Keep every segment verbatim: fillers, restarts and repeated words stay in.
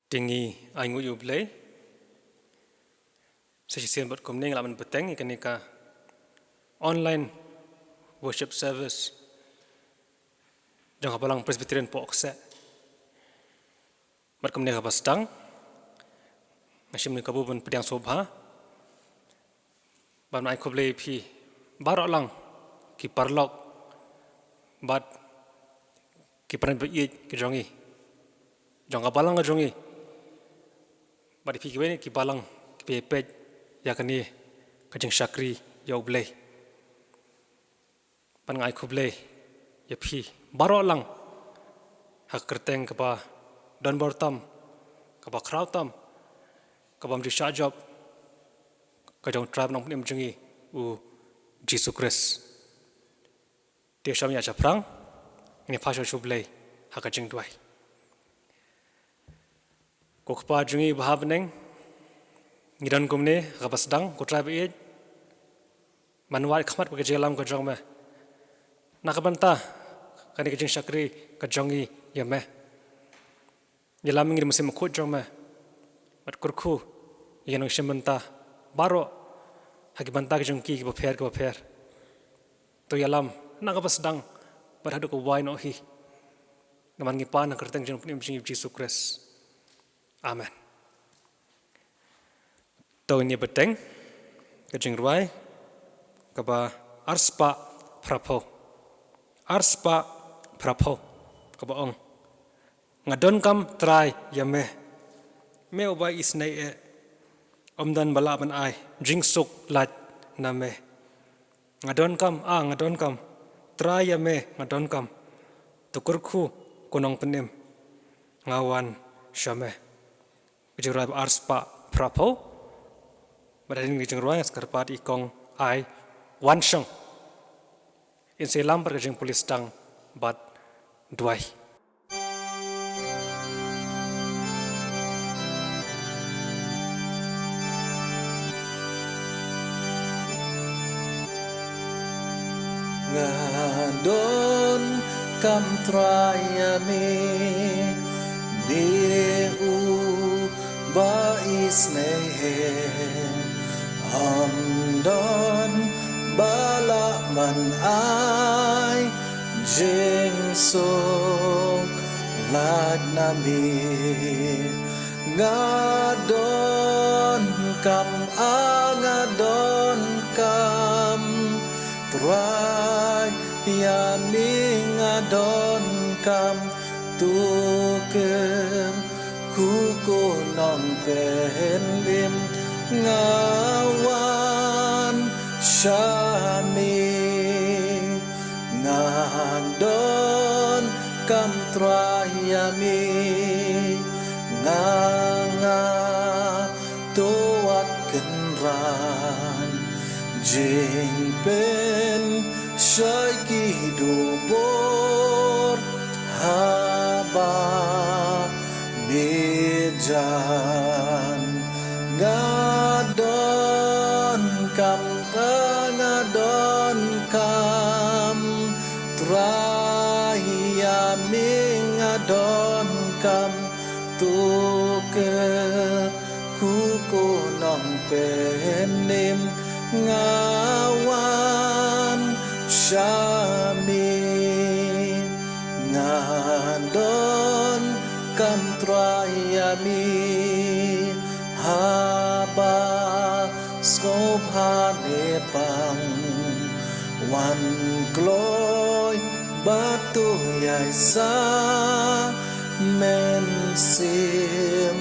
Te ngi ai nguh ïa U Blei. Sa shisien bad kumne ngi lah ban bteng ïa kane ka online worship service jong ka Balang Presbyterian Pohkseh. Bad kumne kaba sdang, nga shim ïa ka bor ban pdiang sngewbha ban ai khublei ïa phi baroh lang, ki paralok bad ki paralok ba ïeit ki jong ngi, jong ka Balang ka jong ngi, bad ïa phi kiwei ki balang kiba ïa peit ïa kane ka jingshakri ïa U Blei. Bad nga ai khublei ïa phi baroh lang ha ka kyrteng kaba don bor tam, kaba khraw tam, kaba ym ju shah jop, ka jong U Trai Nongpynim jong ngi, U Jisu Khrist. Te shwa ban ïa shaphrang, ngin ïa phah shuwa sha U Blei ha ka jingduwai. Ko Kpa jong ngi ba ha bneng, ngi don kumne ha kaba sdang, ko Trai ba ïeit, ban wad khmat bad ka jingïalam ka jong me na ka bynta kane ka jingshakri ka jong ngi ïa me. Ïalam ngi da ka mynsiem bakhuid jong me bad kyrkhu ïa ki nongshim bynta baroh ha ki bynta ki jong ki kiba pher kiba pher. To ïalam na kaba sdang bad haduh ka wai noh hi. Namar ngi pan ha ka kyrteng jong U Nongpynim jong ngi U Jisu Khrist. Amen. To ngin ïa bteng ka jingrwai kaba arspah phraphew. Arspah phraphew, kaba ong: Nga donkam Trai ïa me, me uba isynei eh, ym don ba lah ban ai jingsuk lait na me. Nga donkam, a nga donkam Trai ïa me, nga donkam. To kyrkhu ko Nongpynim, nga wan sha me. Ka jingrwai ba arspah phraphew. Bad hadien ka jingrwai nga sa kyrpad ïa i Kong Ai Wanshong, in sa ïalam bad ka jingpule sdang bad duwai. Nga donkam Trai ïa me, me uba isynei eh, ym don ba lah ban ai jingsuk lait na me. Nga donkam, a nga donkam Trai ïa me, nga donkam. To kyrkhu ko Nongpynim, nga wan sha me. Nga donkam Trai ïa me, nga, nga to wad kynran jingpynshoi ki dubor haba me jan. Nga donkam, nga donkam Trai ïa me, nga donkam. To kyrkhu ko Nongpynim, nga wan sha me. Nga donkam Trai ïa me, haba sngewbha me pang, wan kloi bad to ïaisah mynsiem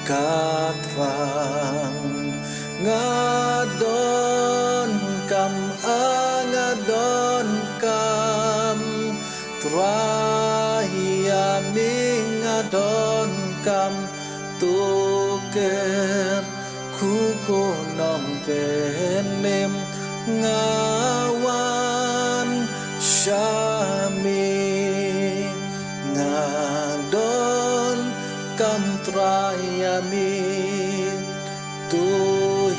ka thrang. Nga donkam, a nga donkam Trai ïa me, nga donkam. To kyrkhu ko Nongpynim, nga wan sha me. Nga donkam Trai ïa me, to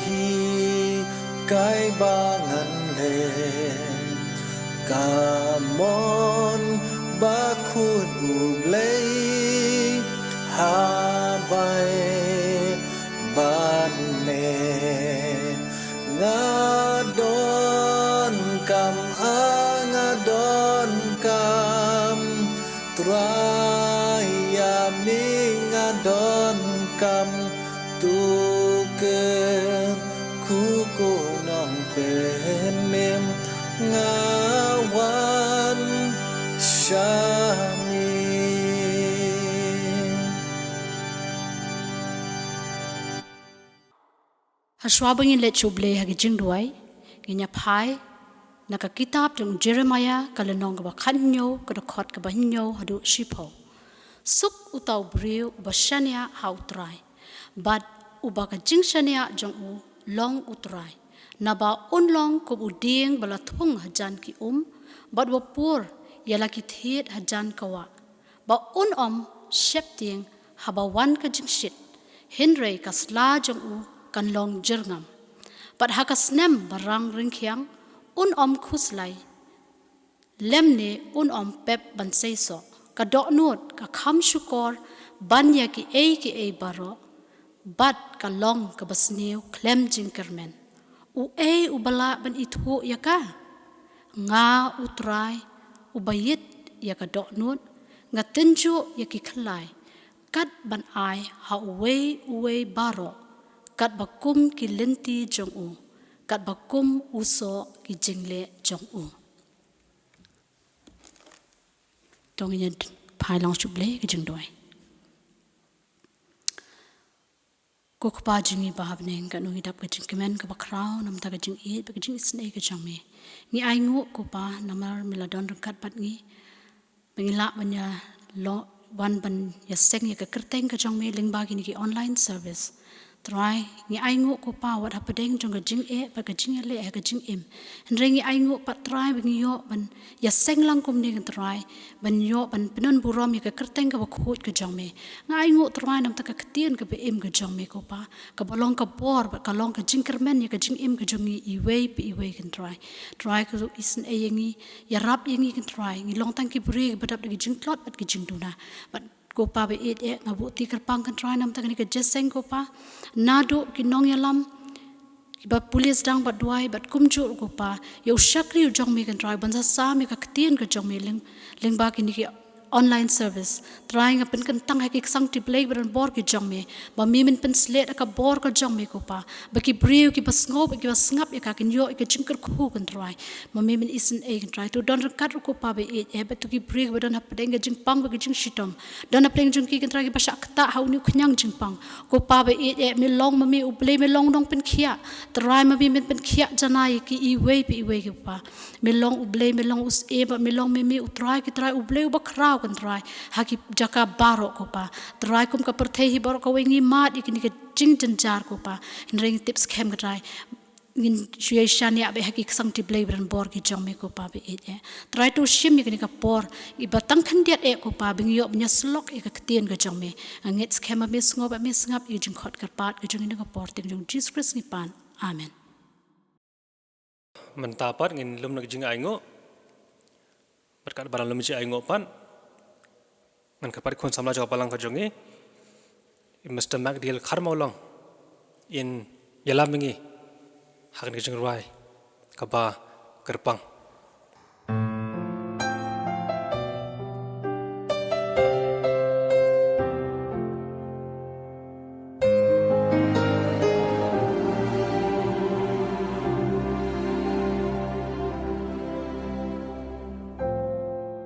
hikai ba ngan leh ka mon bakhuid U Blei, haba Raya me nga donkam, tu kyrkhu ko Nongpynim, nga wan sha me. Hashwa ba ngin leit sha U Blei ha ki jingduwai, ngin ïa phai na ka kitab jong u Jeremiah, ka lynnong kaba khathynñiew, ka dkhot kaba hynñiew haduh shiphew. Suk uta u briew uba shaniah ha U Trai, bad uba ka jingshaniah jong u long U Trai, naba un long kum u dieng ba la thung hajan ki um, bad uba pur ïa la ki thied hajan ka wah, ba un ym sheptieng haba wan ka jingshit, hynrei ka sla jong u kan long jyrngam. Bad ha ka snem ba rang ryngkhiang un ym khuslai, lymne un ym pep ban seisoh. Ka dohnud ka kham shukor ban ïa kiei kiei baroh, bad ka long kaba sniew khlem jingkyrmen. Uei uba lah ban ithuh ïa ka? Nga U Trai, uba ïeit ïa ka dohnud, nga tynjuh ïa ki khyllai, kat ban ai ha uwei uwei baroh katba kum ki lynti jong u, katba kum u soh ki jingleh jong u. To ngin ïa phai lang sha U Blei ha ka jingduwai. Ko Kpa jong ngi ba ha bneng, katno ngi dap ka jingkmen kaba khraw namar ka jingïeit bad ka jingisynei ka jong me. Ngi ainguh ko Pa namar me la don ryngkat bad ngi, ba ngi lah ban ïa lo-, wan ban ïaseng ïa ka kyrteng ka jong me lyngba kine ki online service. Trai, ngi ainguh ko Pa wat hapdeng jong ka jingeh bad ka jingïaleh ha ka jingim, hynrei ngi ainguh pat Trai ba ngi ïoh ban ïaseng lang kumne ko Trai, ban ïoh ban pynburom ïa ka kyrteng kaba khuid ka jong me. Nga ainguh Trai namar ka ktien kaba im ka jong me ko Pa, kaba long ka bor bad ka long ka jingkyrmen ïa ka jingim ka jong ngi iwei pa iwei ko Trai. Trai, ko isynei ïa ngi, ïarap ïa ngi ko Trai. Ngi long tang ki briew kiba dap da ki jingtlot bad ki jingduna. Bad ko Pa ba ïeit eh, nga buh ti kyrpang ko Trai namar kane ka jingïaseng ko Pa, naduh ki nongïalam, kiba pule sdang bad duwai, bad kumjuh ko Pa ïa u shakri u jong me ko Trai, ban sa sam ïa ka ktien ka jong me lyng-, lyngba kine ki online service. Trai, nga pynkyntang ha ki ksangti Blei ba don bor ki jong me, ba me men pynshlur ïa ka bor ka jong me ko Pa, ba ki briew kiba sngew bad kiba sngap ïa ka kin ïoh ïa ka jingkyrkhu ko Trai, ba me men isynei ko Trai. To don ryngkat ruh ko Pa ba ïeit eh, bad to ki briew ba don hapdeng ka jingpang bad ka jingshitom, don hapdeng jong ki ko Trai kiba shah ktah ha une u khñiang jingpang. Ko Pa ba ïeit eh, me long ma me U Blei, me long u nongpynkhiah. Trai, ma me men pynkhiah janai ïa ki iwei pa iwei ko Pa. Me long U Blei, me long u syiem, bad me long ma me U Trai ki trai, U Blei uba khraw ko Trai, ha ki jaka baroh ko Pa. Trai, kum ka pyrthei hi baroh kawei ngi mad ïa kine ki jingjynjar ko Pa, hynrei ngi tip skhem ko Trai, ngin shu ïai shaniah beit ha ki ksangti Blei ba don bor ki jong me ko Pa ba ïeit eh. Trai, to shim ïa kane ka por, ïa ba tang khyndiat eh ko Pa, ba ngi ïoh ban ïasyllok ïa ka ktien ka jong me. Nga ngeit skhem ba me sngew bad me sngap ïa ka jingkhot kyrpad ka jong ngi ha ka por, ha ka kyrteng jong U Jisu Khrist ngi pan. Amen. Mynta pat ngin lum na ka jingainguh. Bad katba la lum jingainguh pat, ngan kyrpad ïa i khun samla jong ka balang ka jong ngi, i Mister Macdiel Kharmawlong, in ïalam ïa ngi ha kane ka jingrwai kaba kyrpang.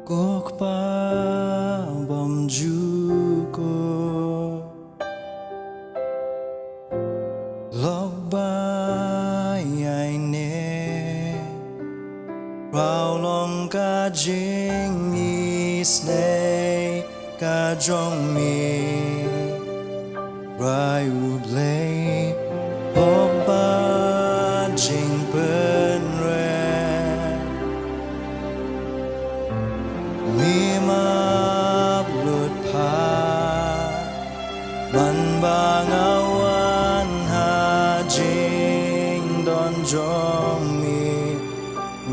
Ko Kpa bymjukut, lok ba ïaineh khraw long ka jingisynei ka jong me, Trai U Blei, hok bad jingpynrem. Me map lut pat man ba nga wan ha jingdon jong me.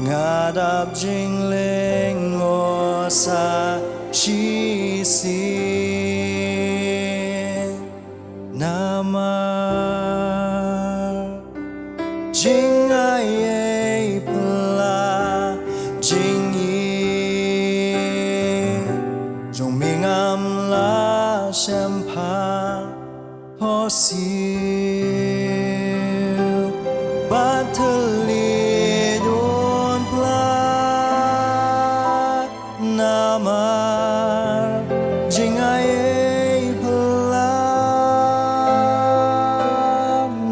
Nga dap jinglyngngoh sa shisien namar jingaiei pla jingïeit shemphang khohsiew bad thylliej un plah. Namar jingai ei phylla,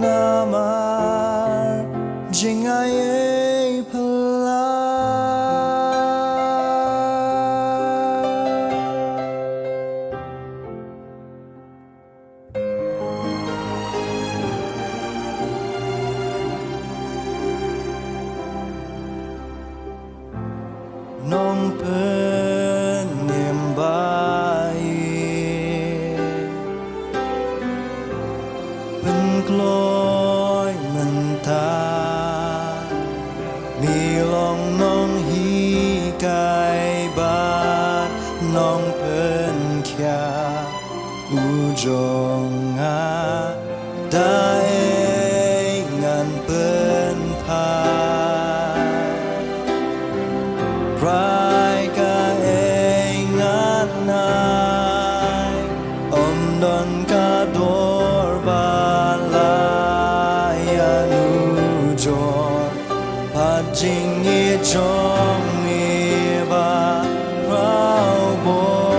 namar jingai ei phylla. Nongpynim ba ïeit, pynkloi mynta, me long nonghikai bad nongpynkhiah. U jong nga, da ei ngan pynphai? Prai kaei ngan ai? Ym don ka dor ba la ïanujor, bad jingïeit jong me ba khraw bor.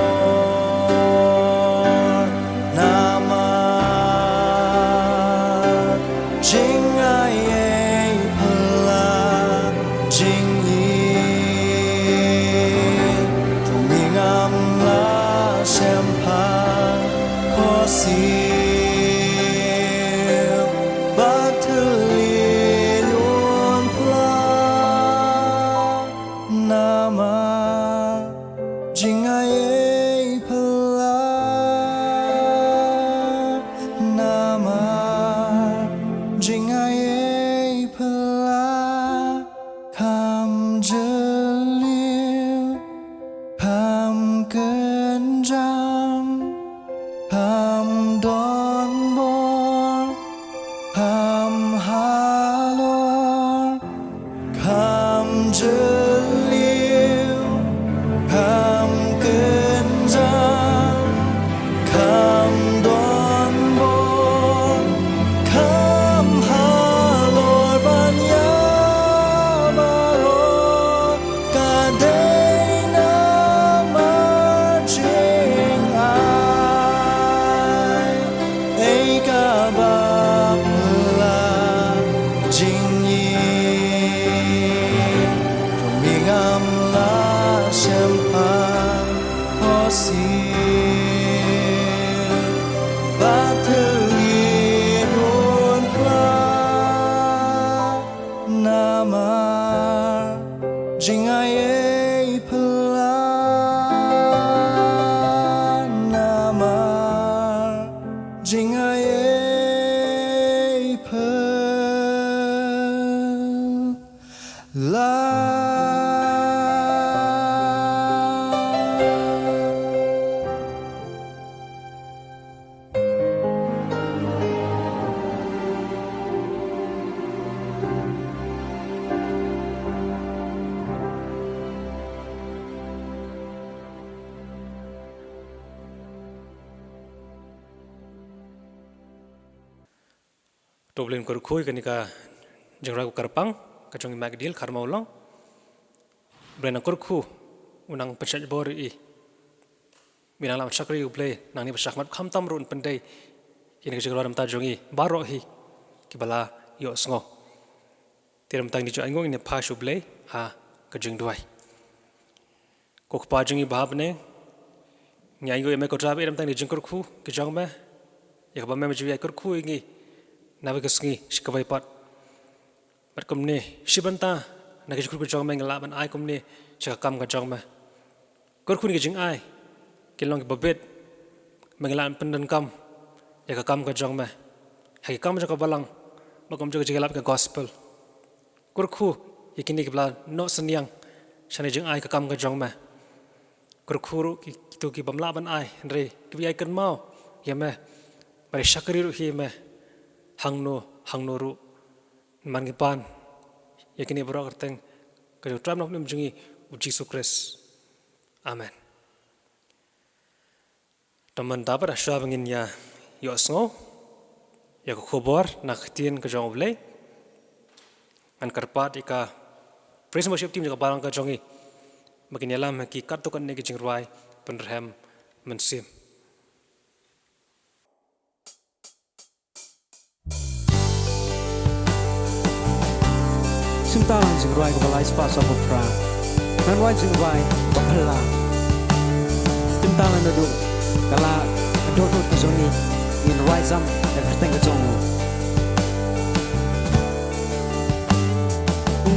Namar jingai ei phylla, jingïeit jong me ngam lah shemphang khohsiew bad thylliej un plah. Namar jingai ei phylla, namar jingai ei phylla, kham jylliew, kham kynjang, kham don bor, kham halor, kham jylliew, kham kynjang, kham don bor, kham halor ban ïa baroh. Ka dei namar jingai ei kaba phylla, jingïeit jong me ngam lah shemphang khohsiew bad thylliej un plah. Namar jingai ei phylla, namar jingai ei phylla. To U Blei un kyrkhu ïa kane ka jingrwai kaba kyrpang ka jong i Magdil Kharmawlong. U Blei un nang kyrkhu, un nang pynshait bor ïa i. Ba i nang lah ban shakri ïa U Blei nangne ba shakhmat, khamtam ruh un pyndei ïa kane ka jingrwai na ka bynta jong i baroh hi kiba la ïohsngew. Te mynta ngin ïa ju ainguh, ngin ïa phai sha U Blei ha ka jingduwai. Ko Kpa jong ngi ba ha bneng, ngi ainguh ïa me ko Trai ba ïa mynta ngin ïa jingkyrkhu ki jong me ïa kaba me me ju ïai kyrkhu ïa ngi na kawei ka sngi sha kawei pat. Bad kumne shi bynta na ki jingkyrkhu ki jong me ngi lah ban ai kumne sha ka kam ka jong me. Kyrkhu na ki jingai kin long kiba bit, ba ngi lah ban pyndonkam ïa ka kam ka jong me ha ki kam jong ka balang, bad kumjuh ka jingïalap ka gospel. Kyrkhu ïa kine kiba la noh synñiang sha kane ka jingai ka kam ka jong me. Kyrkhu ruh ki, kito ki bym lah ban ai hynrei kiba ïai kynmaw ïa me, bad ïa shakri ruh hi ïa me hangno hangno ruh. Namar ngi pan ïa kine baroh kyrteng ka jong U Trai Nongpynim jong ngi U Jisu Khrist. Amen. Te mynta pat, shuwa ba ngin ïa ïohsngew ïa ka khubor na ka ktien ka jong U Blei, ngan kyrpad ïa ka praise and worship team jong ka balang ka jong ngi ba kin ïalam ha ki katto katne ki jingrwai pynrhem mynsiem. Shim ta la ka jingrwai kaba lai spah sawphew phra. Ngan rwai jingrwai ba phylla. Shim ta la naduh ka la ka dohnud ka jong ngi, ngin rwai jam da ka kyrteng ka jong U.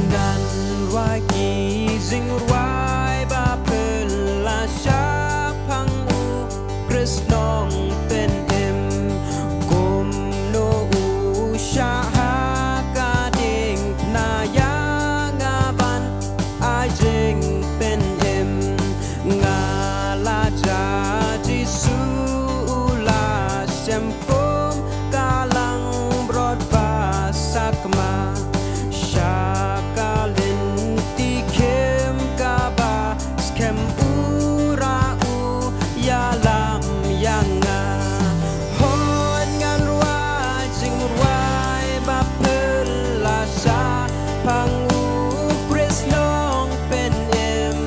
Ngan rwai ki jingrwai ba phylla shaphang U Khrist Nongpynim, kumno U shah ha ka diengphna ïa nga ban ai jingpynim. Nga la jia Jisu u la shem kum ka langbrot ba sakma, sha ka lynti khim kaba skhem, u rah u ïalam ïa nga. Hooid, ngan rwai jingrwai ba phylla shaphang U Khrist Nongpynim,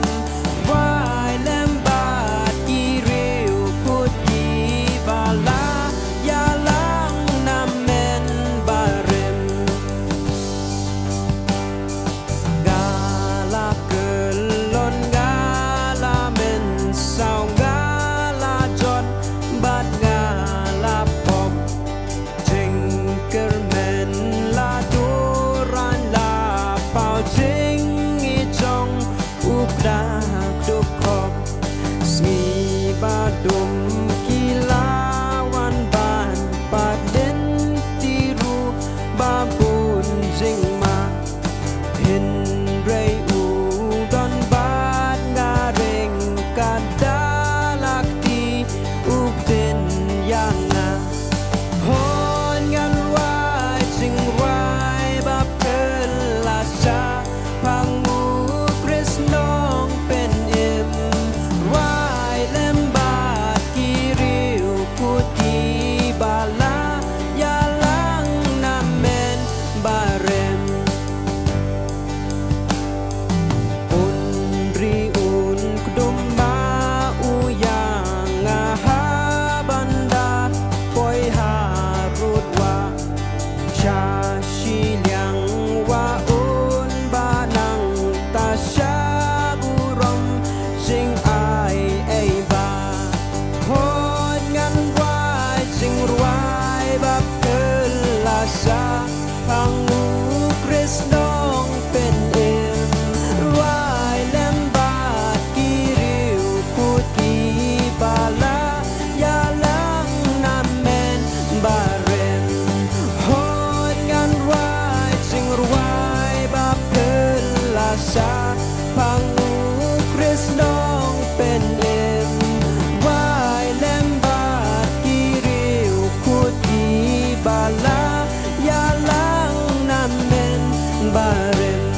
rwai lem bad ki riewkhuid kiba la ïalang na mynbarim. Nga la kyllon, nga la mynsaw, nga la jot bad nga la pop. Jingkyrmen la dur, aiñ la paw, jingngeit jong u khlad dkhot. Sngi ba dum ki la wan ban pat, lynti ruh ba bun jingma. Hynrei u don bad nga ryngkat da la kti, u ktien ïa nga. Hooid, ngan rwai jingrwai ba phylla shaphang U Khrist Nongpynim, rwai lem bad ki riewkhuid kiba la ïalang na mynbarim. Un ri un kdum ma u ïa nga ha ban da poi harud wah. Sha shiliang wah un ba nangta sha burom jingai ei ba. Hooid, ngan rwai jingrwai ba phylla shaphang U Khrist Nongpynim, rwai lem bad ki riewkhuid kiba la ïalang na mynbarim. Hooid, ngan rwai jingrwai ba phylla shaphang U Khrist Nongpynim, rwai lem bad ki riewkhuid kiba la ïalang na mynbarim.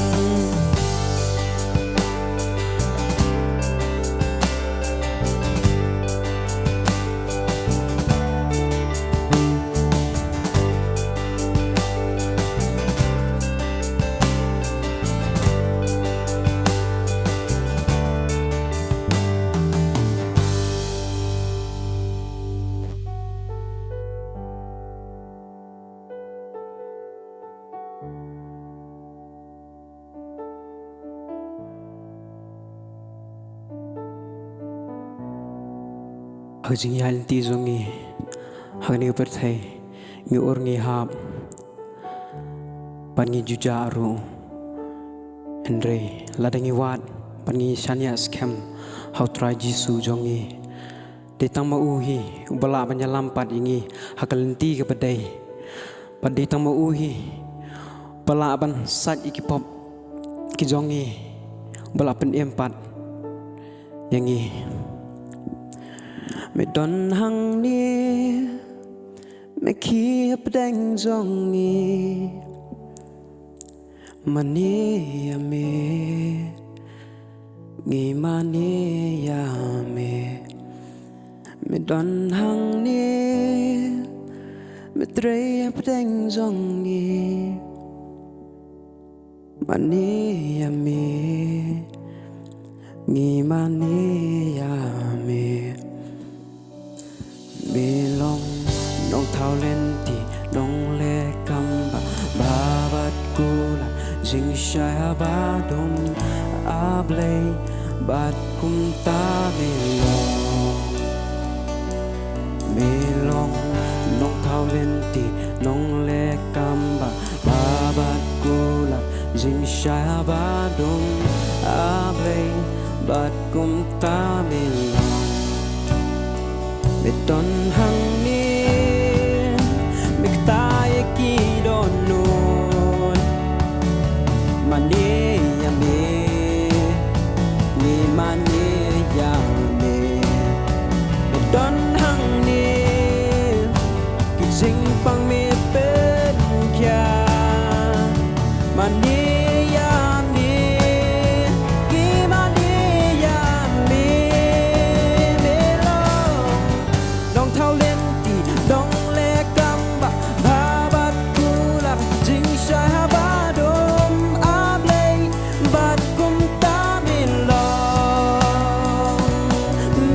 Ha ka jingïaid lynti jong ngi ha kane ka pyrthei, ngi ur ngi hap bad ngi jujah ruh. Hynrei lada ngi wad bad ngi shaniah skhem ha U Trai Jisu jong ngi, dei tang ma u hi uba lah ban ïalam pat ïa ngi ha ka lynti kaba dei. Bad dei tang ma u hi uba lah ban sait ïa ki pop ki jong ngi, uba lah pynim pat ïa ngi. Me don hangne, me khie hapdeng jong ngi. Mane ïa me, ngi mane ïa me. Me don hangne, me trei hapdeng jong ngi. Mane ïa me, ngi mane ïa me. Me long nongthaw lynti, nongleh kam ba bha bad kular, jingshai haba dum, A Blei, bad kumta me long. Me long nongthaw lynti, nongleh kam ba bha bad kular, jingshai haba dum, A Blei, bad kumta me long. Me don hangne, me kta ïa ki dohnud. Mane ïa me, ngi mane ïa me. Me don hangne, ki jingpang me pynkhia. Mane ïa me, ngi mane ïa me. Me long nongthaw lynti, nongleh kam ba bha bad kular, jingshai haba dum, A Blei, bad kumta me long.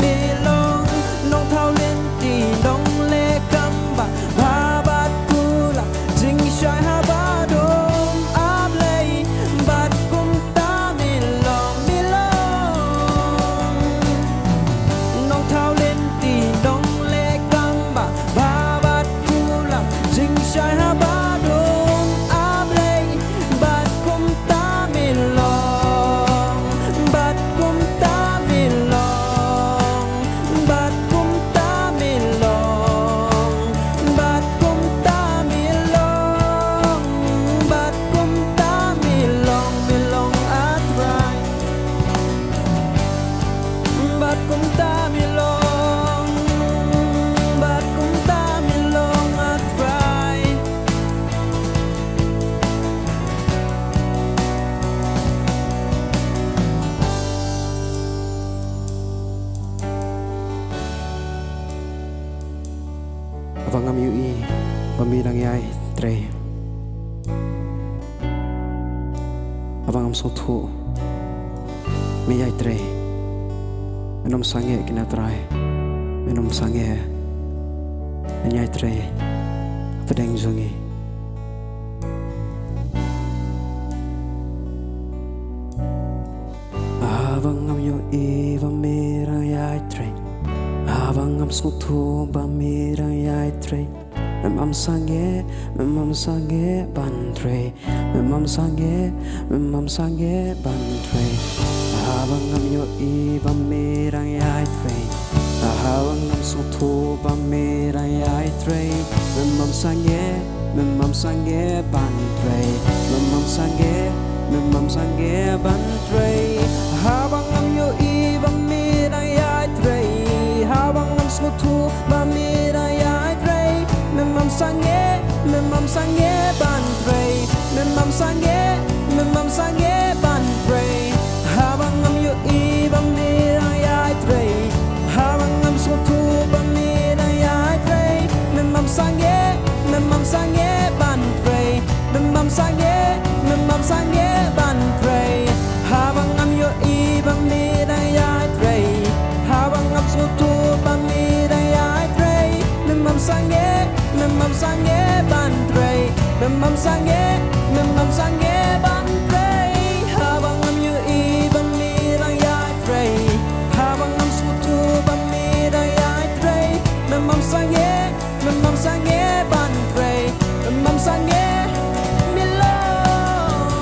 Me long nongthaw lynti, nongleh kam ba bha bad kular, jingshai haba dum, A Blei, bad kumta me long. Me long nongthaw lynti, nongleh kam ba bha bad kular, jingshai haba dum, A Blei, bad kumta me long, bad kumta me long, bad kumta me long, bad kumta me long, bad kumta me long, me long A Trai. Bad kumta me long, bad kumta me long A Trai. Haba ngam ïohi ba me dang ïaid Trai, haba ngam sngewthuh me ïaid Trai, men ym sangeh kine Trai, men ym sangeh, men ïaid Trai hapdeng jong ngi. Haba ngam ïohi ba me dang ïaid Trai, haba ngam sngewthuh ba me dang ïaid Trai, mem ym sangeh, mem ym sangeh ban trei, mem ym sangeh, mem ym sangeh ban trei. Haba ngam ïohi ba me dang ïaid Trai, haba ngam sngewthuh ba me dang ïaid Trai, mem ym sangeh, mem ym sangeh ban trei, mem ym sangeh, mem ym sangeh ban trei. Haba ngam ïohi ba me dang ïaid Trai, haba ngam sngewthuh ba me dang ïaid Trai, mem ym sangeh, mem ym sangeh ban trei, mem ym sangeh, mem ym sangeh ban trei. Haba ngam ïohi ba me dang ïaid Trai, haba ngam sngewthuh ba me dang ïaid Trai, mem ym sangeh, mem ym sangeh ban trei, mem ym sangeh, mem ym sangeh ban trei. Haba ngam ïohi ba me dang ïaid Trai, haba ngam sngewthuh ba me dang ïaid Trai, mem ym sangeh, mem ym sangeh ban trei, mem ym sangeh, mem ym sangeh ban trei. Haba ngam ïohi ba me dang ïaid Trai, haba ngam sngewthuh ba me dang ïaid Trai, mem ym sangeh, mem ym sangeh ban trei, mem ym sangeh. Me long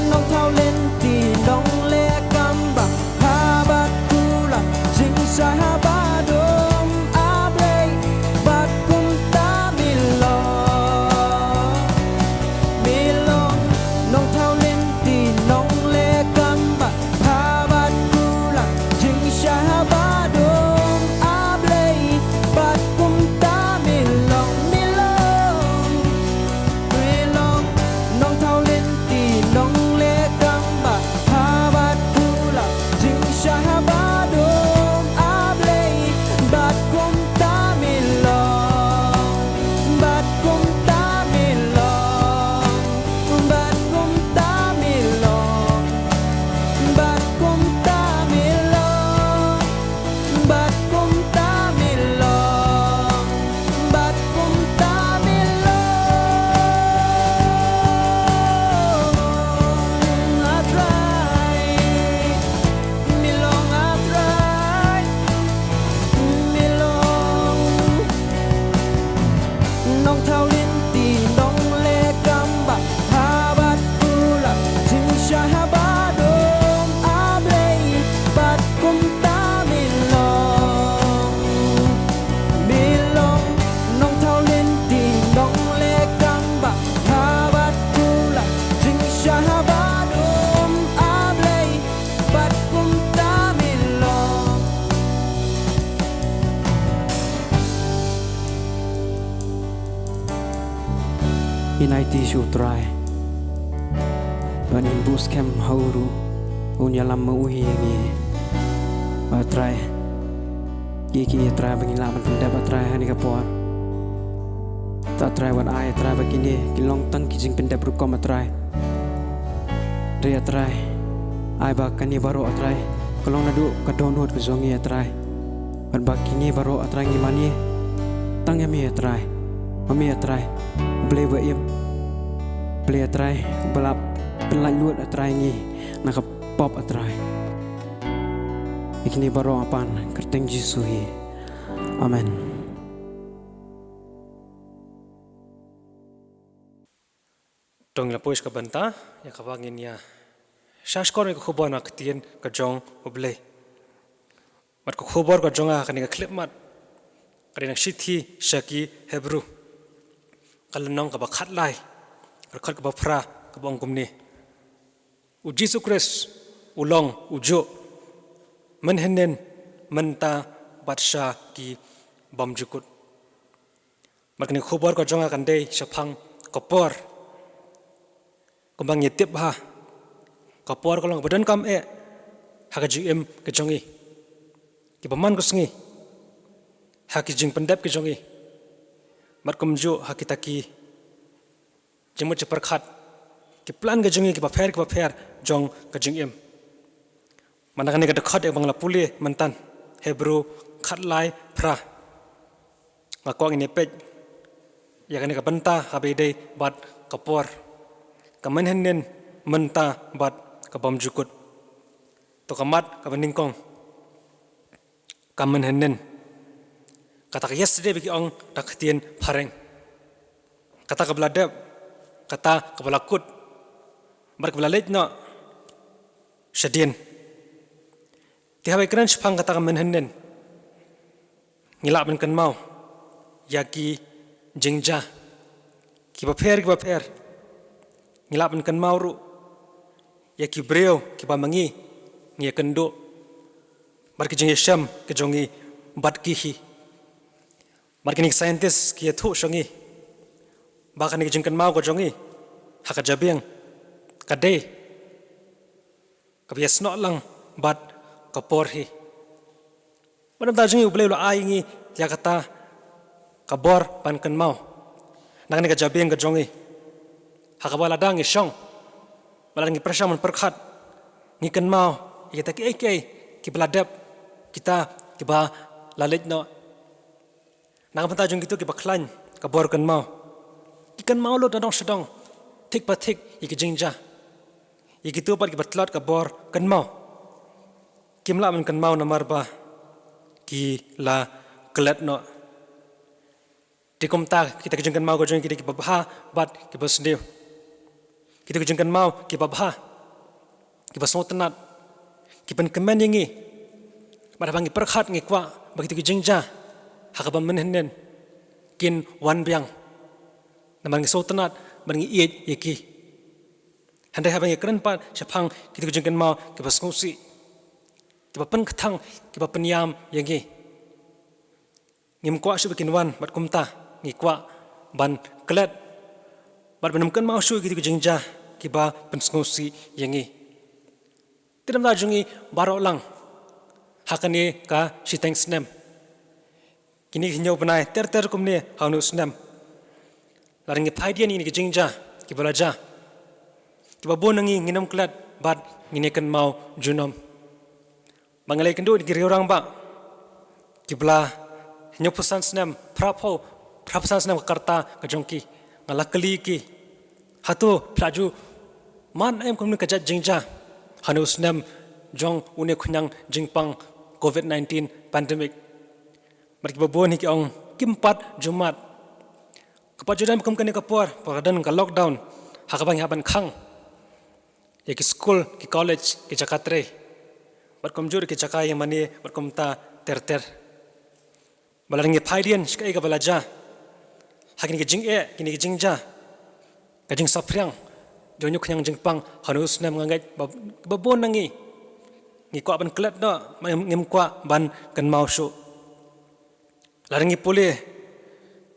nongthaw lynti, nongleh kam ba bha bad kular, jingshai haba dum, A Blei, bad kumta me long. Me long nong Ngin aiti sha u Trai. Ba ngin buh skhem ha u ruh, un ïalam ma u hi ïa ngi. Ba Trai, ïa ki, ïa Trai, ba ngin lah ban pyndep, a Trai, ha kane ka por. Ta Trai, wat ai, a Trai, ba kine kin long tang ki jingpyndep rukom, a Trai. Dei, a Trai, ai ba kane baroh, a Trai, ka long naduh ka dohnud ka jong ngi, a Trai. Bad ba kine baroh, a Trai, ngi mane tang ïa me, a Trai. Ma me, a Trai, U Blei ba im, U Blei, a Trai, uba la pynlait lut, a Trai, ïa ngi na ka pop, a Trai. Ïa kine baroh nga pan ha ka kyrteng Jisu hi. Amen. To ngin ïa poi sha ka bynta ïa kaba ngin ïa shahshkor ïa ka khubor na ka ktien ka jong U Blei. Bad ka khubor ka jong nga ha kane ka khyllipmat ka dei na ka shithi sha ki Hebru, ka lynnong kaba khatlai, ka dkhot kaba phra, kaba ong kumne: U Jisu Khrist u long u juh mynhynnin, mynta bad sha ki bymjukut. Bad kane ka khubor ka jong nga kan dei shaphang ka por. Kumba ngi tip bha, ka por ka long kaba donkam eh ha ka jingim ka jong ngi, ki bymman ka sngi, ha ki jingpyndep ka jong ngi, bad kumjuh ha kita ki jingmut jingpyrkhat, ki plan ka jong ngi kiba pher kiba pher jong ka jingim. Bad na kane ka dkhot ïa kaba nga la pule mynta, Hebru khatlai phra, nga kwah ngin ïa peit ïa kane ka bynta haba ïadei bad ka por, ka mynhynnin, mynta bad ka bymjukut. To ka mat kaba nyngkong, ka mynhynnin. Kata ka yesterday ba ki ong da ka ktien phareng. Kata kaba la dep, kata kaba la kut, bad kaba la leit noh shadien. Te haba ngi kren shaphang kata ka mynhynnin, ngi lah ban kynmaw ïa ki jingjia kiba pher kiba pher. Ngi lah ban kynmaw ruh ïa ki briew kiba ma ngi ngi ïakynduh bad ki jingïashem ki jong ngi bad ki hi. Bad kine ki scientist ki ïathuh sha ngi ba kane ka jingkynmaw ka jong ngi ha ka jabieng ka dei kaba ïasnoh lang bad ka por hi. Bad na ka bynta jong ngi U Blei u la ai ïa ngi ïa kata ka bor ban kynmaw na kane ka jabieng ka jong ngi, ha kaba lada ngi shong, lada ngi pyrshang ban pyrkhat, ngi kynmaw ïa kita kiei kiei kiba la dep, kita kiba la leit noh. Na ka bynta jong kito kiba khlaiñ ka bor kynmaw, ki kynmaw lut na dong sha dong, thik pa thik ïa ki jingjia. Ïa kito pat kiba tlot ka bor kynmaw, kim lah ban kynmaw namar ba ki la klet noh. Te kumta kita ki jingkynmaw ka jong ngi ki dei kiba bha bad kiba sniew. Kita ki jingkynmaw kiba bha, kiba sngewtynnat, ki pynkmen ïa ngi. Bad haba ngi pyrkhat ngi kwah ba kita ki jingjia ha kaba mynhynnin kin wan biang, namar ngi sngewtynnat bad ngi ïeit ïa ki. Hynrei haba ngi kren pat shaphang kita ki jingkynmaw kiba sngewsih, kiba pynkthang, kiba pynïam ïa ngi, ngim kwah shuh ba kin wan, bad kumta ngi kwah ban klet bad ban ym kynmaw shuh ïa kita ki jingjia kiba pynsngewsih ïa ngi. Te na ka bynta jong ngi baroh lang ha kane ka shiteng snem, kine ki hynñiew bnai ter ter kumne ha une u snem, lada ngi phaidien ïa kine ki jingjia kiba la jia, kiba bun na ngi ngin ym klet bad ngin ïakynmaw junom. Ba nga la ïakynduh ïa ki rangbah kiba la hynñiewphew san snem, phraphew, phraphew san snem ka rta ka jong ki, nga la kylli ki, hato phi la ju mad em kumne ka jait jingjia ha une u snem jong une u khñiang jingpang covid nineteen pandemic? Bad kiba bun hi ki ong kim pat ju mad. Ka pat ju don kum kane ka por, por ka don ka lockdown ha kaba ngi hap ban khang ïa ki skul, ki college, ki jaka trei, bad kumjuh ki jaka ïa mane bad kumta ter ter. Ba lada ngi phaidien sha kaei kaba la jia ha kine ki jingeh, kine ki jingjia, ka jingsaphriang jong une u khñiang jingpang ha une u snem, nga ngeit ba, ba bun na ngi ngi kwah ban klet noh, ngim, ngim kwah ban kynmaw shuh. Lada ngi pule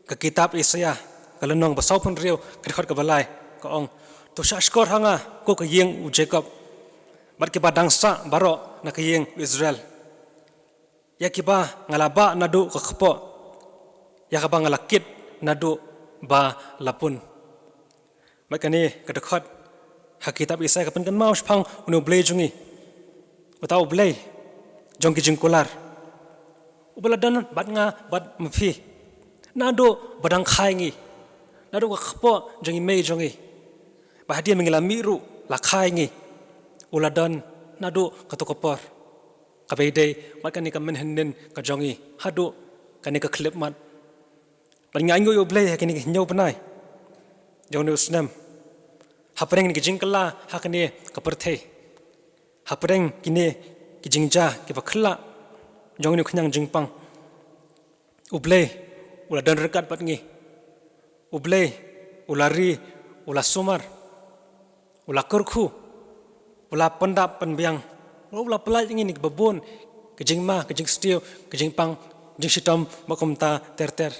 ka kitab Isaïah, Ka lynnong ba sawphew hynriew, ka dkhot kaba lai, ka ong, "To shahshkor ha nga, ko ka ïing u Jakob, bad kiba dang sah baroh na ka ïing u Israel. Ïa kiba nga la bah naduh ka kpoh, ïa kaba nga la kit naduh ba la pun." Bad kane ka dkhot ha kitab Isaïah ka pynkynmaw shaphang une U Blei jong ngi, uta U Blei jong ki jingkular, uba la don bad nga bad ma phi naduh ba dang kha ïa ngi, naduh ka kpoh jong i mei jong ngi, ba hadien ba ngi la mih ruh la kha ïa ngi. U la don naduh kato ka por, kaba ïadei bad kane ka mynhynnin ka jong ngi haduh kane ka khyllipmat. Bad ngi ainguh ïa U Blei ha kine ki hynñiew bnai jong une u snem, hapdeng kine ki jingkylla ha kane ka pyrthei, hapdeng kine ki jingjia kiba khyllah jong une u khñiang jingpang, U Blei u la don ryngkat bad ngi. U Blei u la ri, u la sumar, u la kyrkhu, u la pyndap pynbiang, u la pyllait ïa ngi na kiba bun ki jingma, ki jingsniew, ki jingpang, jingshitom bad kumta ter ter.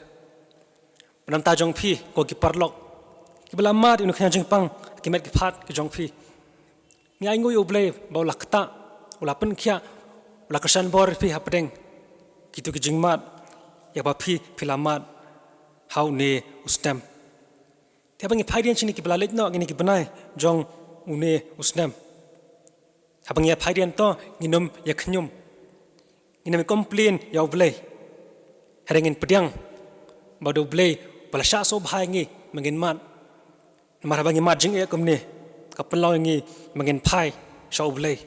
Bad na ka bynta jong phi, ko ki paralok kiba la mad ïa une u khñiang jingpang ha ki met ki phad ki jong phi, ngi ainguh ïa U Blei ba u la ktah, u la pynkhiah, u la kyrshan bor ïa phi hapdeng kito ki jingmad ïa ba phi, phi la mad ha une u snem. Te haba ngi phai dien sha kine kiba la leit noh, kine ki bnai jong une u snem, haba ngi ïa phai dien to, ngin ym ïa khñium, ngin ym complain ïa U Blei. Hynrei ngin pdiang ba u dei U Blei ba la shah sngewbha ïa ngi ba ngin mad. Namar haba ngi mad jingeh kumne, ka pynlong ïa ngi ba ngin phai sha U Blei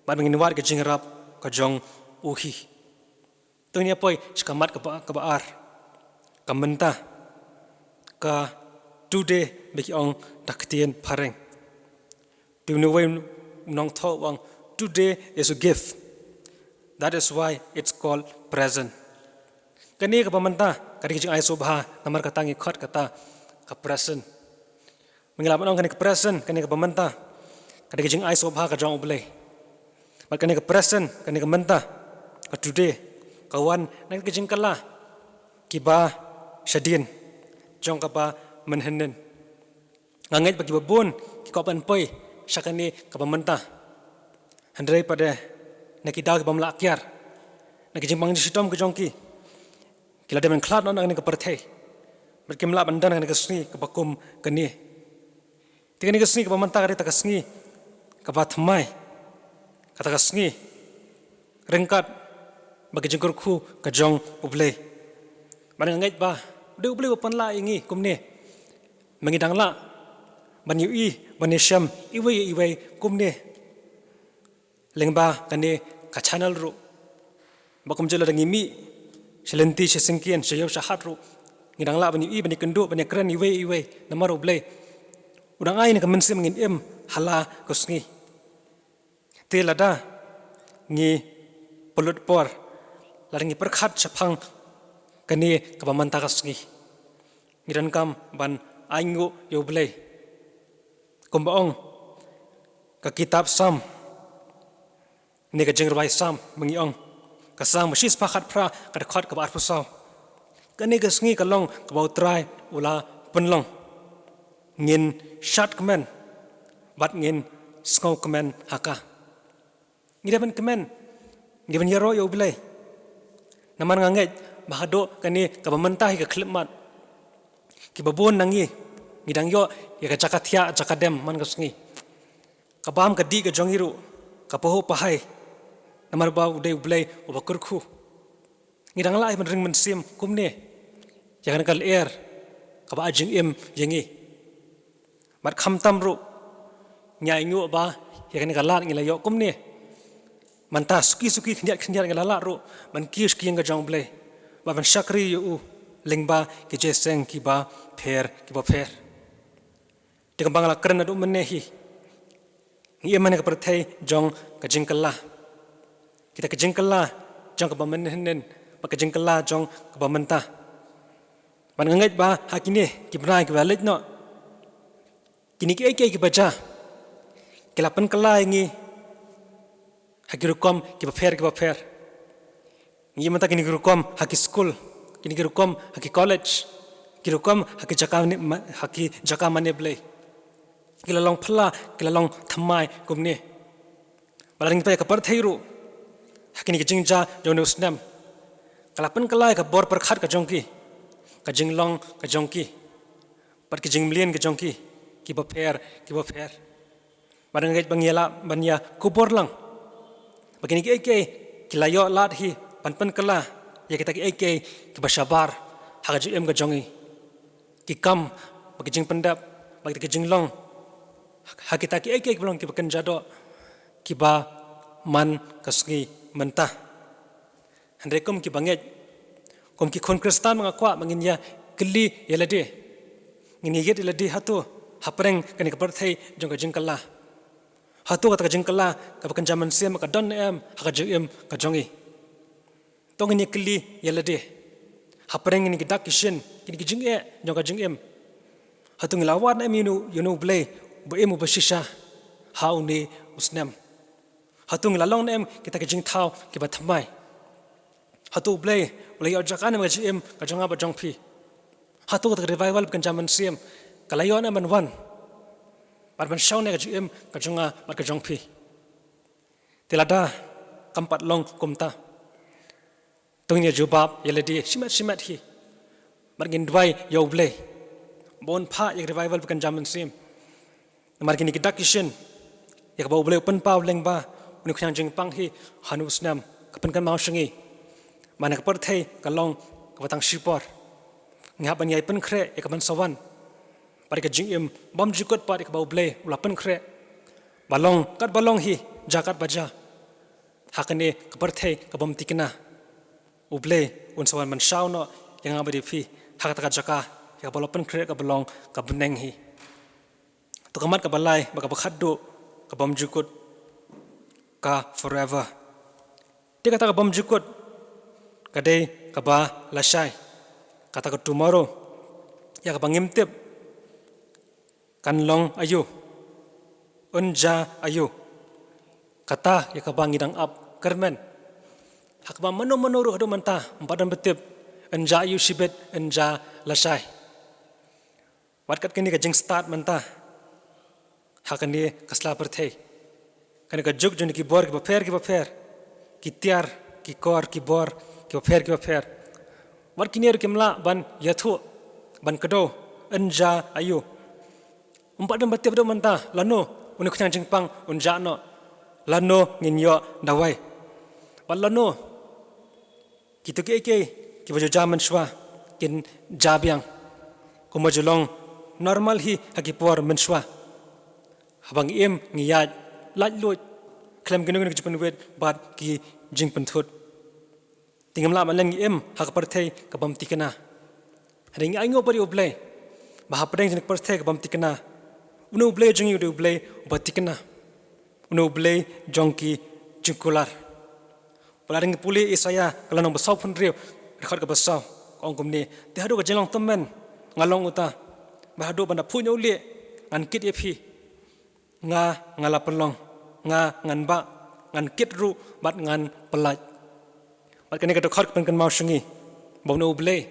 bad ba ngin wad ka jingïarap ka jong u hi. To ngin ïa poi sha ka mat kaba, kaba ar, ka mynta, ka today ba ki ong da ka ktien phareng. Te une uwei u nongthoh u ong, "Today is a gift. That is why it's called present." Kane kaba mynta ka dei ka jingai sngewbha, namar kata ngi khot kata ka present. Ba ngi lah ban ong kane ka present, kane kaba mynta ka dei ka jingai sngewbha ka jong U Blei. Bad kane ka present, kane ka mynta, ka today, ka wan na ka jingkylla kiba shadien jong kaba mynhynnin. Nga ngeit ba kiba bun ki kwah ban poi sha kane kaba mynta, hynrei pat de na ki daw ki bym lah kiar, na ki jingpang jingshitom ki jong ki, ki la dei ban khlad noh na kane ka pyrthei bad kim lah ban don ha kane ka sngi kaba kum kane. Te kane ka sngi kaba mynta ka dei kata ka sngi kaba thymmai, kata ka sngi ryngkat bad ka jingkyrkhu ka jong U Blei. Bad nga ngeit ba u dei U Blei uba pynlah ïa ngi kumne, ba ngi dang lah ban ïohi, ban ïashem iwei ïa iwei kumne lyngba kane ka channel ruh. Ba kumjuh lada ngi mih sha lynti, sha syngkien, sha ïew sha hat ruh, ngi dang lah ban ïohi, ban ïakynduh, ban ïakren iwei ïa iwei, namar U Blei u dang ai ïa ngi ka mynsiem ngin im ha la ka sngi. Te lada ngi pynlut por, lada ngi pyrkhat shaphang kane kaba mynta ka sngi, ngi donkam ban ainguh ïa U Blei. Kumba ong ka kitab Salm, ne ka jingrwai Salm ba ngi ong, ka Salm ba shispah khatphra, ka dkhot kaba arphew saw, "Kane ka sngi ka long kaba U Trai u la pynlong. Ngin shad kmen bad ngin sngewkmen ha ka." Ngi dei ban kmen, ngi dei ban ïaroh ïa U Blei. Namar nga ngeit ba haduh kane kaba mynta hi ka khyllipmat, kiba bun na ngi ngi dang ïoh ïa ka jaka thiah jaka dem man ka sngi. Ka bam ka dih ka jong ngi ruh ka pahuh pahai, namar ba u dei U Blei uba kyrkhu. Ngi dang lah hi ban ring mynsiem kumne ïa kane ka lyer kaba ai jingim ïa ngi. Bad khamtam ruh ngi ainguh ba ïa kane ka lad ngi la ïoh kumne. Mynta suki suki, khyndiat khyndiat ngi la lah ruh ban kiew sha ka ïing ka jong U Blei bad ban shakri ïa u lyngba ki jingïaseng kiba pher kiba pher. Te kumba nga la kren naduh mynne hi, ngi im ha kane ka pyrthei jong ka jingkylla. Kita ki jingkylla jong kaba mynhynnin bad ka jingkylla jong kaba mynta. Bad nga ngeit ba ha kine ki bnai kiba la leit noh, kine kiei kiei kiba jia ki la pynkylla ïa ngi ha ki rukom kiba pher kiba pher. Ngi mynta kine ki rukom ha ki skul, kine ki rukom ha ki college, Ki rukom ha ki jaka mane, ha ki jaka mane Blei ki la long phylla, ki la long thymmai kumne. Ba la ring peit ïa ka pyrthei ruh ha kine ki jingjia jong une u snem, ka la pynkylla ïa ka bor pyrkhat ka jong ki, ka jinglong ka jong ki, bad ki jingmlien ka jong ki, ki bapher ki bapher. Bad nga ngeit ba ngi ïa lah ban ïa kubur lang ba kine kiei kiei ki la ïoh lad hi ban pynkylla ïa kita kiei kiei kiba shabar ha ka jingim ka jong ngi. Ki kam, bad ki jingpyndep, bad kita ki jinglong ha kita kiei kiei kiba long kiba kynja doh, kiba man ka sngi mynta. Hynrei kum kiba ngeit, kum ki khun Khristan, nga kwah ba ngin ïa kylli ïa lade, ngin ïa ïit ïa lade, hato hapdeng kane ka pyrthei jong ka jingkylla, hato kata ka jingkylla kaba kynja mynsiem ka don ne em ha ka jingim ka jong ngi? To ngin ïa kylli ïa lade, hapdeng kine ki dak ki shin, kine ki jingeh jong ka jingim, hato ngi la wad ne em ïa une, ïa une u Blei uba im, uba shisha ha une u snem? Hato ngi la long ne em kita ki jingthaw kiba thymmai? Hato u Blei u la ïoh jaka ne em ha ka jingim ka jong nga bad jong phi? Hato kata ka revival ba kynja mynsiem ka la ïoh ne em ban wan bad ban shong ne em ha ka jingim ka jong nga bad ka jong phi? Te lada kam pat long kumta, to ngin ïa jubab ïa lade shimet shimet hi bad ngin duwai ïa u Blei ba un phah ïa ka revival ba kynja mynsiem. Namar kine ki dak ki shin ïa kaba u Blei u pynpaw lyngba une u khñiang jingpang hi ha une u snem, ka pynkynmaw sha ngi ba kane ka pyrthei ka long kaba tang shipor. Ngi hap ban ïai pynkhreh ïa ka ban sa wan bad ïa ka jingim bymjukut pat ïa kaba u Blei u la pynkhreh, ba long katba long hi, jia katba jia ha kane ka pyrthei ka bym thikna. U Blei un sa wan ban shaw noh ïa nga bad ïa phi ha kata ka jaka ïa kaba u la pynkhreh, kaba long ka bneng hi. To ka mat kaba lai bad kaba khatduh, ka bymjukut, ka forever. Te kata ka bymjukut ka dei kaba lashai, kata ka tomorrow, ïa kaba ngim tip kan long aïu, un jia aïu. Kata ïa kaba ngi dang ap kyrmen ha kaba mano mano ruh haduh mynta ym pat don ba tip un jia aïu shibit, un jia lashai. Wat kat kane ka jingstad mynta ha kane ka sla pyrthei, kane ka juk jong ki bor kiba pher kiba pher, ki tiar, ki kor, ki bor kiba pher kiba pher, wat kine ruh kim lah ban ïathuh, ban kdew un jia aïu. Ym pat don ba tip haduh mynta lano une u khñiang jingpang un jah noh, lano ngin ïoh dawai, bad lano kito kiei kiei kiba ju jia mynshuwa kin jia biang, kumba ju long normal hi ha ki por mynshuwa, haba ngi im ngi ïaid laitluid khlem kino kino ki jingpynwit bad ki jingpynthut. Te ngim lah ban len ngi im ha ka pyrthei ka bym thikna. Hynrei ngi ainguh bad ïa u Blei ba hapdeng jong ka pyrthei ka bym thikna, une u Blei jong ngi u dei u Blei uba thikna, une u Blei jong ki jingkular. Ba lada ngi pule Isaïah ka lynnong ba sawphew hynriew, dkhot kaba saw, ka ong kumne: Te haduh ka jinglong tymmen nga long uta, bad haduh ban da phuh ñiew lieh ngan kit ïa phi. Nga, nga la pynlong, nga ngan bah, ngan kit ruh bad ngan pyllait. Bad kane ka dkhot ka pynkynmaw sha ngi ba une u Blei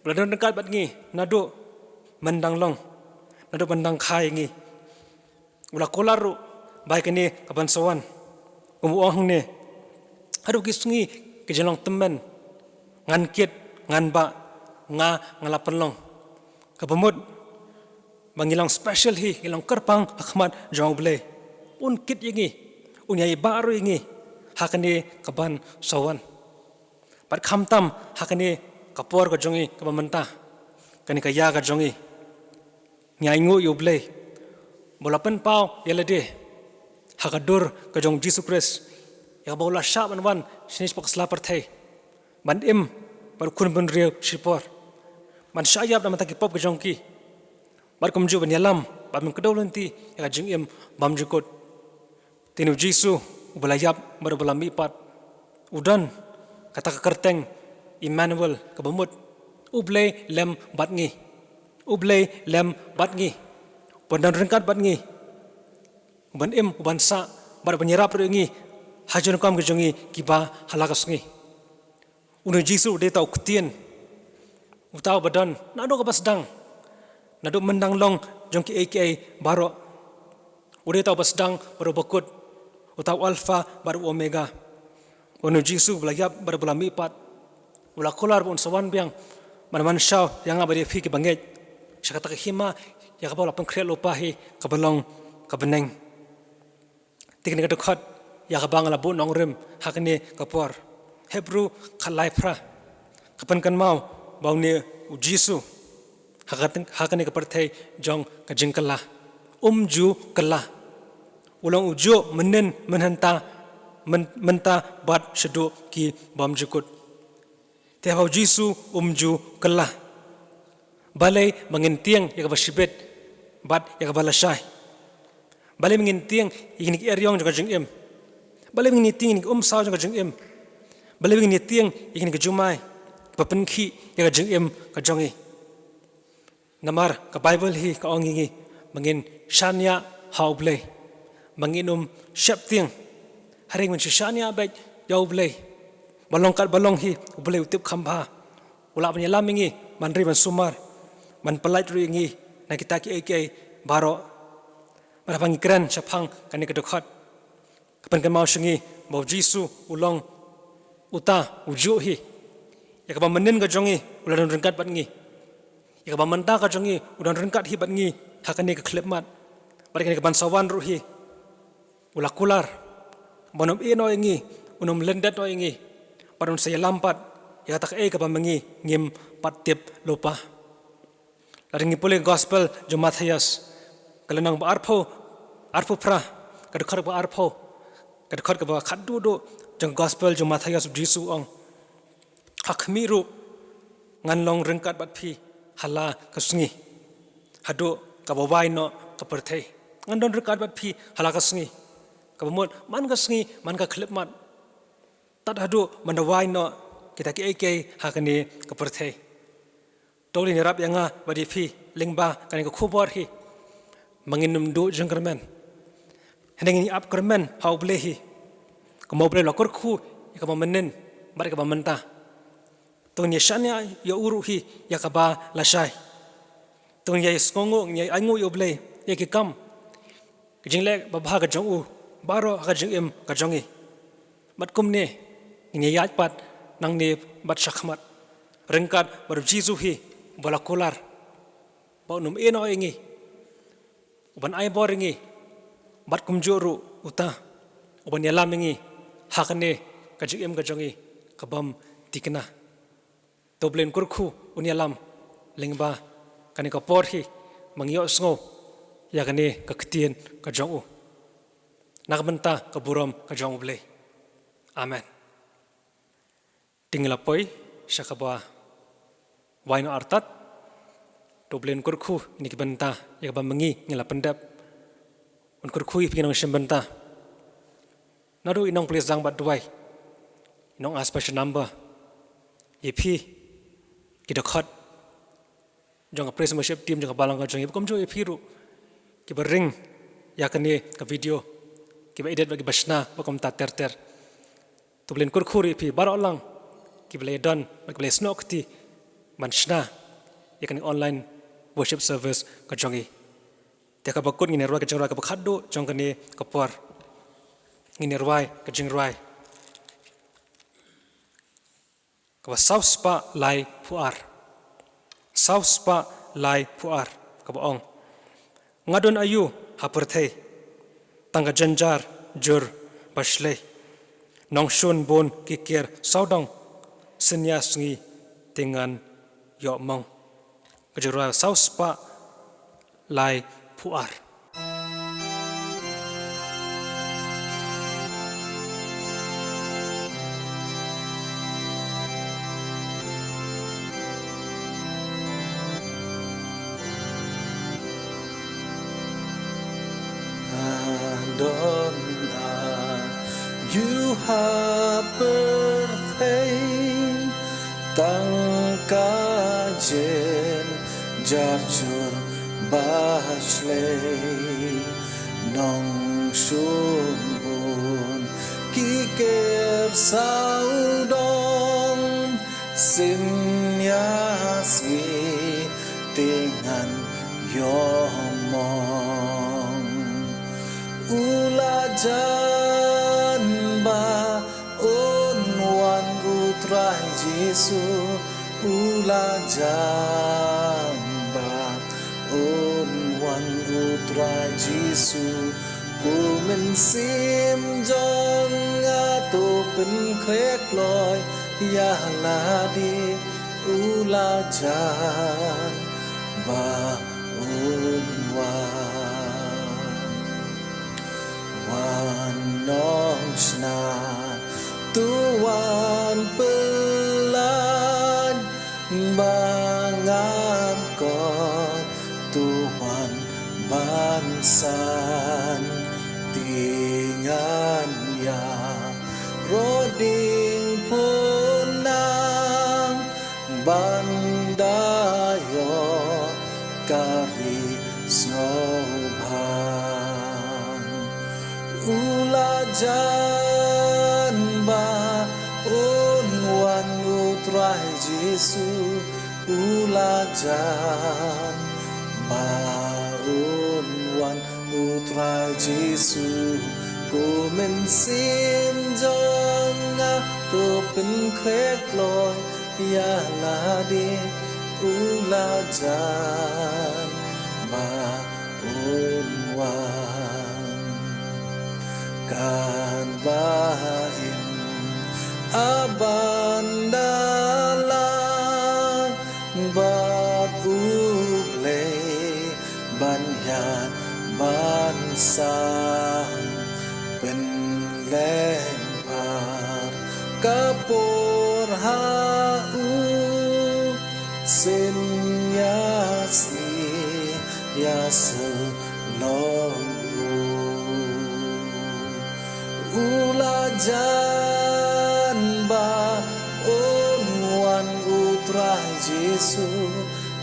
u la don ryngkat bad ngi naduh myndang long, naduh myndang kha ïa ngi. U la kular ruh ba ïa kane ka ban sa wan, kum u ong hangne: Haduh ki sngi ki jinglong tymmen ngan kit, ngan bah, nga, nga la pynlong. Kaba mut ba ngi long special hi, ngi long kyrpang ha khmat jong u Blei. Un kit ïa ngi, un ïai bah ruh ïa ngi ha kane ka ban sa wan. Bad khamtam ha kane ka por ka jong ngi kaba mynta, kane ka ïa ka jong ngi, ngi ainguh ïa u Blei ba u la pynpaw ïa lade ha ka dur ka jong u Jisu Khrist, ïa kaba u la shah ban wan shane shapoh ka sla pyrthei, ban im bad u khun bynriew shipor, ban shah ïap na ka bynta ki pop ka jong ki, bad kumjuh ban ïalam bad ban kdew lynti ïa ka jingim bymjukut. Te une u Jisu uba la ïap bad uba la mihpat, u don kata ka kyrteng Immanuel, kaba mut U Blei lem bad ngi. U Blei lem bad ngi, uban don ryngkat bad ngi, uban im, uban sah bad uban ïarap ruh ïa ngi ha jingdonkam ka jong ngi kiba ha la ka sngi. Une u Jisu u dei uta u ktien Uta uba don naduh kaba sdang, naduh myndang long jong kiei kiei baroh. U dei uta uba sdang bad uba kut, uta u Alpha bad u Omega. Une u Jisu uba la ïap bad uba la mihpat, u la kular ba un sa wan biang ban wan shaw ïa nga bad ïa phi kiba ngeit sha kata ka hima ïa kaba u la pynkhreh lypa hi, kaba long ka bneng. Te kane ka dkhot ïa kaba nga la buh nongrim ha kane ka por, Hebru khatlai phra, ka pynkynmaw ba une u Jisu ha ka, ha kane ka pyrthei jong ka jingkylla, um ju kylla. U long ujuh mynhynnin, mynhynnin, myn-, mynta bad shaduh ki bymjukut. Te haba u Jisu um ju kylla, balei ba ngin tieng ïa kaba shibit bad ïa kaba lashai? Balei ba ngin tieng ïa kine ki eriong jong ka jingim? Balei ba ngin tieng ïa kine ki umsaw jong ka jingim? Balei ba ngin tieng ïa kine ki jumai kiba pynkhih ïa ka jingim ka jong ngi? Namar ka Baibl hi ka ong ïa ngi ba ngin shaniah ha U Blei, ba ngin ym sheptieng. Hynrei ngin shaniah beit ïa U Blei. Ba long katba long hi, U Blei u tip kham bha. U lah ban ïalam ïa ngi, ban ri ban sumar, ban pyllait ruh ïa ngi na kita kiei kiei baroh. Bad haba ngi kren shaphang kane ka dkhot, ka pynkynmaw sha ngi ba u Jisu u long uta ujuh hi. Ïa kaba mynhynnin ka jong ngi u la don ryngkat bad ngi. Ïa kaba mynta ka jong ngi u don ryngkat hi bad ngi ha kane ka khyllipmat. Bad ïa kane ka ban sa wan ruh hi u la kular ba un ym ïehnoh ïa ngi, un ym lyndet noh ïa ngi, bad un sa ïalam pat ïa kata kaei kaba ma ngi ngim pat tip lypa. Lada ngi pule Gospel jong u Mathaios, ka lynnong ba arphew, arphew phra, ka dkhot ba arphew, ka dkhot kaba khatduh duh jong u Gospel jong u Mathaios, u Jisu u ong, ha khmih ruh ngan long ryngkat bad phi ha la ka sngi, haduh kaba wai noh ka pyrthei. Ngan don ryngkat bad phi ha la ka sngi, kaba mut man ka sngi man ka khyllipmat, tad haduh ban da wai noh kita kiei kiei ha kane ka pyrthei. To leit ïarap ïa nga bad ïa phi lyngba kane ka khubor hi, ba ngin ym duh jingkyrmen. Hynrei ngin ïa ap kyrmen ha U Blei hi. Kumba U Blei u la kyrkhu ïa kaba mynhynnin bad ïa kaba mynta, to ngin ïa shaniah ïa u ruh hi ïa kaba lashai. To ngin ïa sngewnguh, ngin ïa ainguh ïa U Blei ïa ki kam, ka jingleh babha ka jong u baroh ha ka jingim ka jong ngi. Bad kumne ngin ïa ïaid pat nangne bad shakhmat ryngkat bad u Jisu hi, uba la kular ba un ym ïehnoh ïa ngi, uban ai bor ïa ngi, bad kumjuh ruh uta uban ïalam ïa ngi ha kane ka jingim ka jong ngi ka bym thikna. To U Blei un kyrkhu, un ïalam lyngba kane ka por hi, ba ngin ïohsngew ïa kane ka ktien ka jong u na ka bynta ka burom ka jong U Blei. Amen. Te ngi la poi sha kaba wai noh artat. To U Blei un kyrkhu ïa kine ki bynta ïa kaba ma ngi ngi la pyndep. Un kyrkhu ïa phi ki nongshim bynta, naduh i nongpynlong bad duwai, i nong-ask special number, ïa phi ki dkhot jong ka praise and worship team jong ka balang ka jong ngi, bad kumjuh ïa phi ruh kiba ring ïa kane ka video, kiba edit bad kiba shna bad kumta ter ter. To U Blei un kyrkhu ruh ïa phi baroh lang kiba la ïadon bad kiba la ïasnoh kti ban shna ïa kane online worship service ka jong ngi. Te kaba kut ngin ïa rwai ka jingrwai kaba khatduh jong kane ka por. Ngin ïa rwai ka jingrwai kaba saw spah laiphew ar. Saw spah laiphew ar, kaba ong: Nga don aïu ha pyrthei, tang ka jynjar jur ba shlei. Nongshun bun ki kiar sawdong, synñia sngi te ngan ïoh mong. Ka jingrwai saw spah laiphew ar. Adonai, ïu ha pyrthei, tang ka jynjar jur ba shlei. Nongshun bun ki kiar sawdong, synñia si te ngan ïohmong. U la jan ba un wan u Trai Jisu, u la jan ba un wan u Trai Jisu. U mynsiem jong nga to pynkhreh kloi ïa lade, u la jan ba un wan. Wan nongshna to wan pynlait ba ngan kut to wan ban san, te ngan ïaroh diengphna ban da ïoh ka ri sngewbha. U la jan ba un wan u Trai Jisu, u la jan ba un wan u Trai Jisu. U mynsiem jong nga to pynkhreh kloi ïa lade, u la jan ba un wan. Katba im, a ban da leit bad U Blei ban ïaid ban san, pynleit bad ka por ha u, sien ïa sngi ïa sylloh u. U la jan ba un wan u Trai Jisu,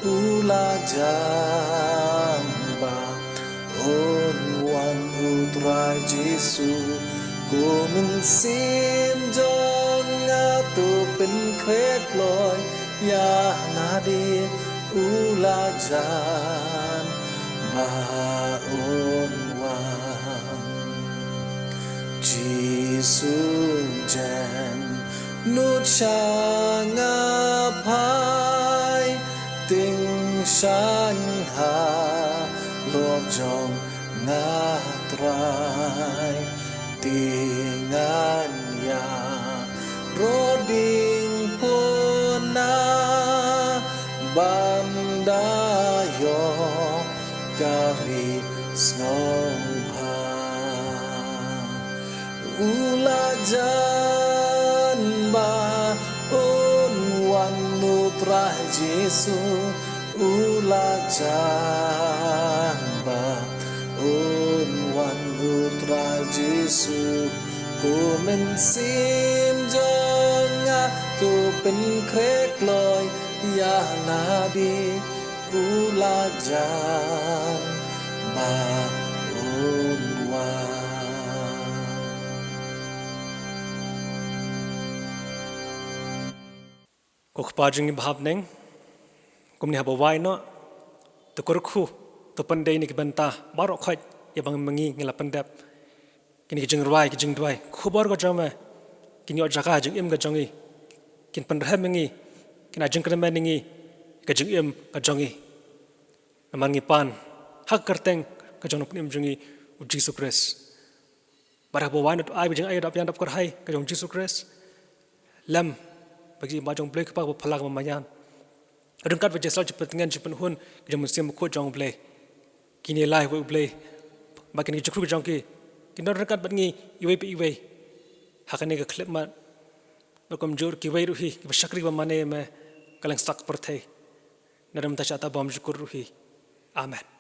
u la jan ba un wan u Trai Jisu. Ko mynsiem jong nga to pynkhreh kloi ïa lade, u la jan ba un wan. Jisu jem nud sha nga phai, tyngshaiñ halor jong nga Trai. Te ngan ïaroh diengphna ban da ïoh ka ri sngewbha. U la jan ba un wan u Trai Jisu, u la jan ba un wan u Trai Jisu. Ko mynsiem jong nga to pynkhreh kloi ïa lade, u la jan ba un wan. Ko Kpa jong ngi ba ha bneng, kumne haba wai noh, to kyrkhu, to pyndei ïa kine ki bynta baroh khoit ïa ba ma ngi ngi la pyndep. Kine ki jingrwai, ki jingduwai, khubor ka jong me kin ïoh jaka ha jingim ka jong ngi, kin pynrhem ïa ngi, kin ai jingkyrmen ïa ngi ha ka jingim ka jong ngi. Namar ngi pan ha ka kyrteng ka jong u Nongpynim jong ngi, u Jisu Khrist. Bad haba wai noh, to ai ba jingaiei, dap ïa dap kyrhai ka jong u Jisu Khrist. Lem bad ki jingim jong u Blei Kpa ba phylla ka ba maïan. Ryngkat bad jingïasyllok jingpyntngen jingpynhun ka jong u Mynsiem Bakhuid jong u Blei. Kine lai wei u Blei bad kine ki jingkhru ka jong ki kin don ryngkat bad ngi iwei pa iwei ha kane ka khyllipmat. Bad kumjuh kiwei ruh hi kiba shakri ba mane ïa me ha ka lyngsak pyrthei. Naduh mynta sha kata bymjukut ruh hi. Amen.